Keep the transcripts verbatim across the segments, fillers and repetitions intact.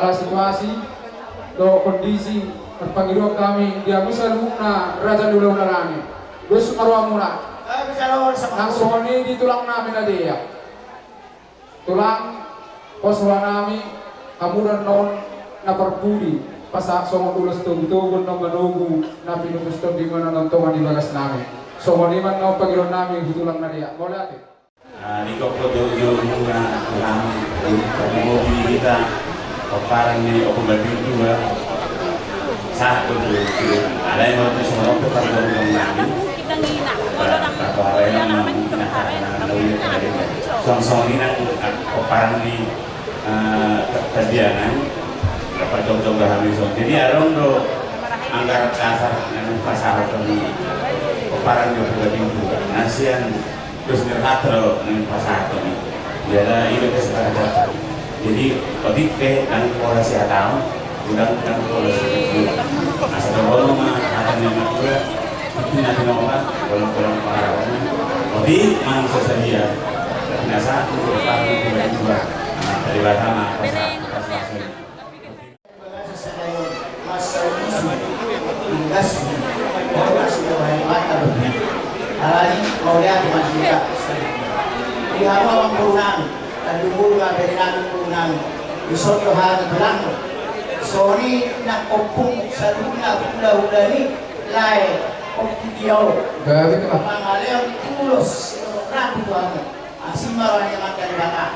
Ala situasi dohot kondisi, marpangidoan hami di hamu saluhutna raja ni hulahula nami. Dos ma rohamuna. Nang songon i di tulang nami na dea. Tulang, pos roha nami, hamu do annon na parpudi pasahat songon ulos togutogu annon manogu na pinupus Tondi ma annon tonga di bagas nami. Songon i ma annon pangidoan nami tu tulang na dea. Mauliate. Ah, di kopo do jo muna tulang, di kopo di hita, pomparan ni Ompu Gabintu ba. Sahat do jo jo. Alai mau tu songon on pe pargonggon nami. Ba, ba, ba, alai nang nang nang nang nang. Songon songon i nang pomparan ni, eh, Tandiangan. Dapat jongjong do hami songon. Jadi adong do anggaran dasar nang pasahaton ni pomparan ni Ompu Gabintu ba. Na sian dos ni rohanta do nang pasahaton i. Jala i do kesepakatan. Jadi otik pe nang pola sihataon, godang nang pola sihataon. Asa dohonon ma hata ni natuatua, tingki na tinopa, bolang-bolang pangarapan. Otik ma nang so sadia, tapi na sahat tu pomparan ni Ompu Gabintu ba. Nah, dari Batam ma pasahat, pasahat. Bagasan sadari on, masa usu, tugasmu, horas do hai mata berhenti. Alani, mauliate ma di hita. Di hamu amang boru nami, tandung boru ma bere nami, boru nami. Dison do hami tulang. Songon i nang ompung saluhutna hulahula ni lae, ompung dia on. Gabe tu, ah. Mangalean ulos, rapu tu hamu. Asi ma roha ni Amanta Debata.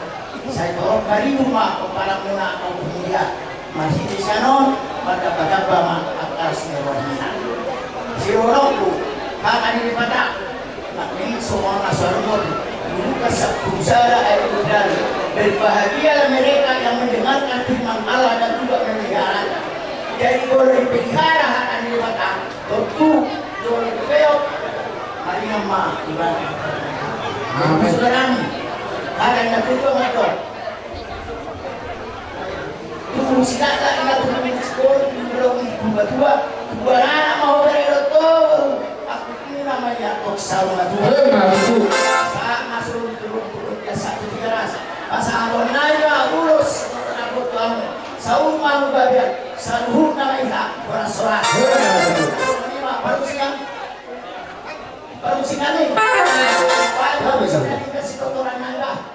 Sai torop baribu ma pomparanmuna angka ompung mulia. Marhite sian on, mardampatamba ma angka ras ni rohana. Sidohononku, hata ni Debata. Nang songon na so adong di Lukas sampulu sada ayat dua belas. Berbahagialah mereka yang mendengarkan firman Allah dan juga memeliharanya. Jadi, molo dipelihara hata ni Debata, tontu jolo dipeop. Maringan ma ibana. Amin. Saudara, hata na tutu ma do. Tubu si laklak, ina tubu ni sikoru, tubu ni tubu tua, tubu anak ma ho bere dohot toru. Aku puna ma ia kok saur matua. Amin, amin. Sahat ma solu turun turun dia satu tiga ras. Pasahaton nai ma ulos, saudara, buat kamu. Saur ma hamu gabe, saluhutna ma hita horas-horas. Amin, amin. Songon i ma parusingan. Parusingan i. Baik, parusingan i kasih kotoran nangga.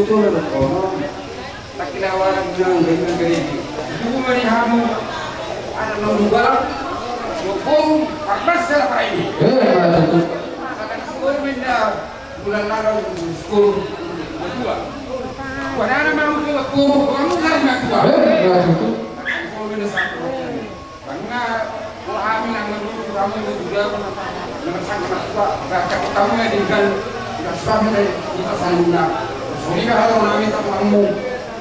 Betul, betul. Takilawaran bilang dengan gereja. Itu mari hamu anak nang muda. Bopom, parmas dalam ini. Eh, betul. Bulan lalu skul dua. Bukan anak mau ke skul, bukan bukan dua. Eh, betul. Skul ini satu. Karena kalau kami yang menurut kamu itu juga dengan sangat tua, bahkan kamu yang tinggal tidak sampai di pasal lima. Soalnya kalau kami tak kamu,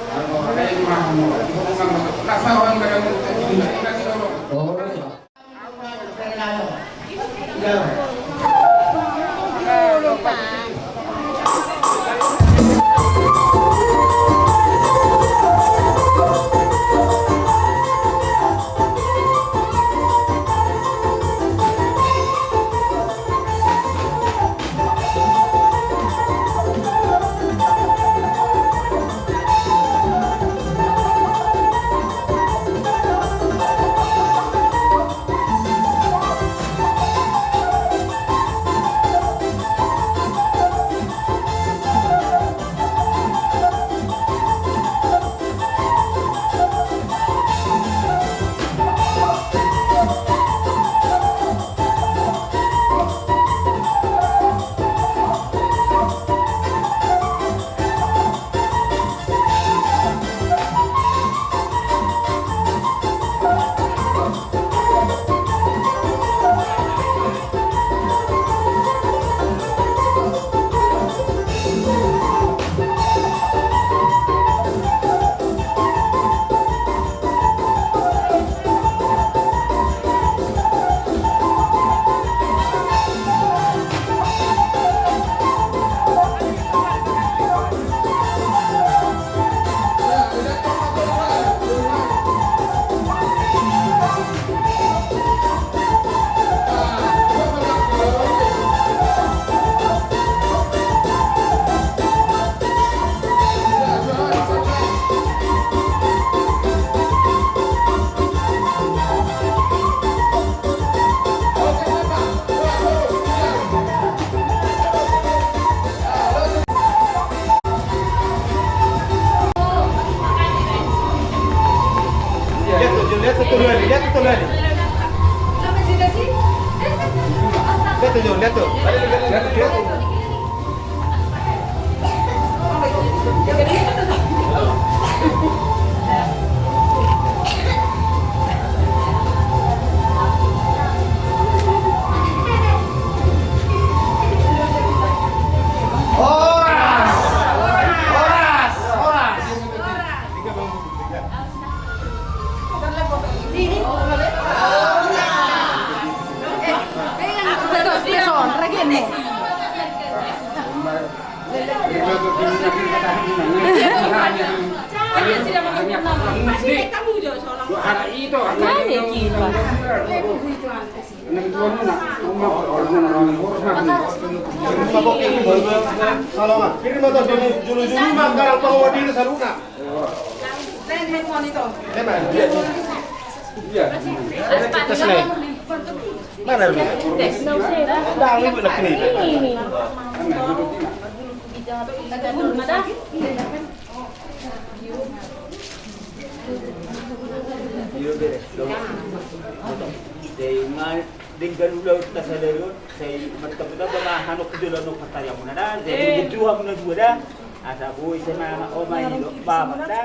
kalau ada yang mau, mau nggak mau, kenapa orang nggak ada mau? Oh. Lihat tuh, Jul, lihat tuh, tuh, lihat, lihat tuh, lihat. Lihat tuh, Jul, lihat tuh. Lihat tuh, lihat tuh. Horas! Horas! Horas! Firma tuh, julu-julu mah, kalau penguat diri saluran. Tes nih. Mana lu? Dah, lu nak ni. Ini, ini. Sai ma denggan ulaon na sadari on, sai martamba-tamba ma hanok jolo na patariamuna da, sai denggan tu hamuna dua da. Asa boi sai ma oma i dohot bapa da.